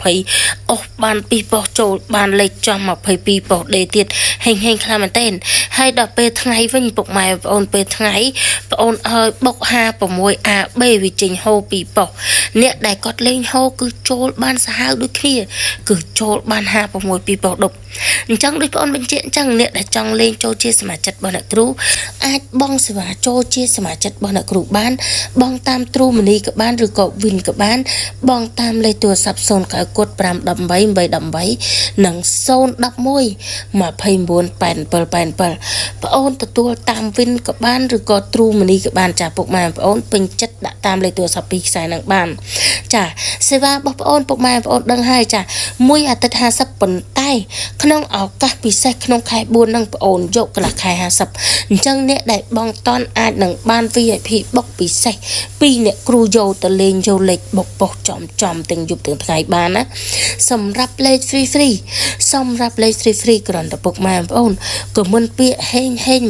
20អស់បាន2ប៉ុស្តិ៍ចូលបានលេខចំ22ប៉ុស្តិ៍ដេទៀតហេងហេងខ្លាំងមែនទែនហើយដល់ពេលថ្ងៃវិញពុកម៉ែបងប្អូនពេលថ្ងៃបងអូនឲ្យបុក56 AB វាចេញហូ2ប៉ុស្តិ៍អ្នកដែលគាត់លេងហូគឺចូលបានសាហាវដូចគ្នាគឺចូលបាន56 2ប៉ុស្តិ៍ដប់អញ្ចឹងដូចបងអូនបញ្ជាក់អញ្ចឹងអ្នកដែលចង់លេងចូលជាសមាជិករបស់អ្នកគ្រូអាចបង់សេវាចូលជាសមាជិករបស់អ្នកគ្រូបានបង់តាមទ្រូមនីក៏បានឬក៏វិនក៏បានបង់តាមលេខទូរស័ព្ទ0 9 5 18 8 18និង011 29 87 87បងអូនទទួលតាមវិនក៏បានឬក៏ទ្រូមនីក៏បានចាពុកម៉ែបងអូនពេញចិត្តដាក់តាមលេខទូរស័ព្ទពីរខ្សែនឹងបានចាសេវារបស់បងអូនពុកម៉ែបងអូនដឹងហើយចាមួយអាទិត្យ50ប៉ុន្តែក្នុងឱកាសពិសេសក្នុងខែ4នឹងបងអូនយកកន្លះខែ50អញ្ចឹងអ្នកដែលបងតន់អាចនឹងបាន VIP បុកពិសេសពីអ្នកគ្រូយកទៅលេងយកលេខបុកប៉ុសចំចំទាំងយប់ទាំងថ្ងៃបានណាសម្រាប់លេខ free free សម្រាប់លេខ free free គ្រាន់តែពុកម៉ែបងប្អូនក៏មិនពាក្យហេងហេង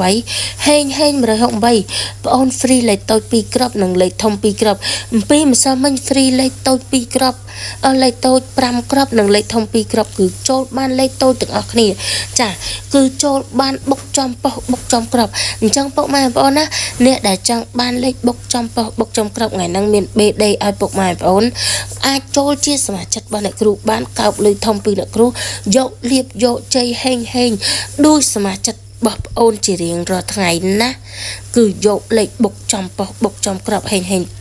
168ហេងហេង168បងអូន free លេខតូច2គ្រាប់និងលេខធំ2គ្រាប់អំពីម្សិលមិញ free លេខតូច2គ្រាប់អស់លេខតូច5គ្រាប់និងលេខធំ2គ្រាប់គឺចូលបានលេខតូចទាំងអស់គ្នាចាគឺចូលបានបុកចំប៉ុសបុកចំគ្រាប់អញ្ចឹងពុកម៉ែបងប្អូនណាអ្នកដែលចង់បានលេខបុកចំប៉ុសបុកចំគ្រាប់ថ្ងៃហ្នឹងមាន BD ឲ្យពុកម៉ែបងប្អូនអាចចូលជាសមាជិករបស់អ្នកគ្រូបានកោបលុយធំពីអ្នកគ្រូយកលៀបយកជ័យហេងហេងដោយសមាជិករបស់ប្អូនជារៀងរាល់ថ្ងៃណាគឺយកលេខបុកចំប៉ុសបុកចំក្របហេងហេង។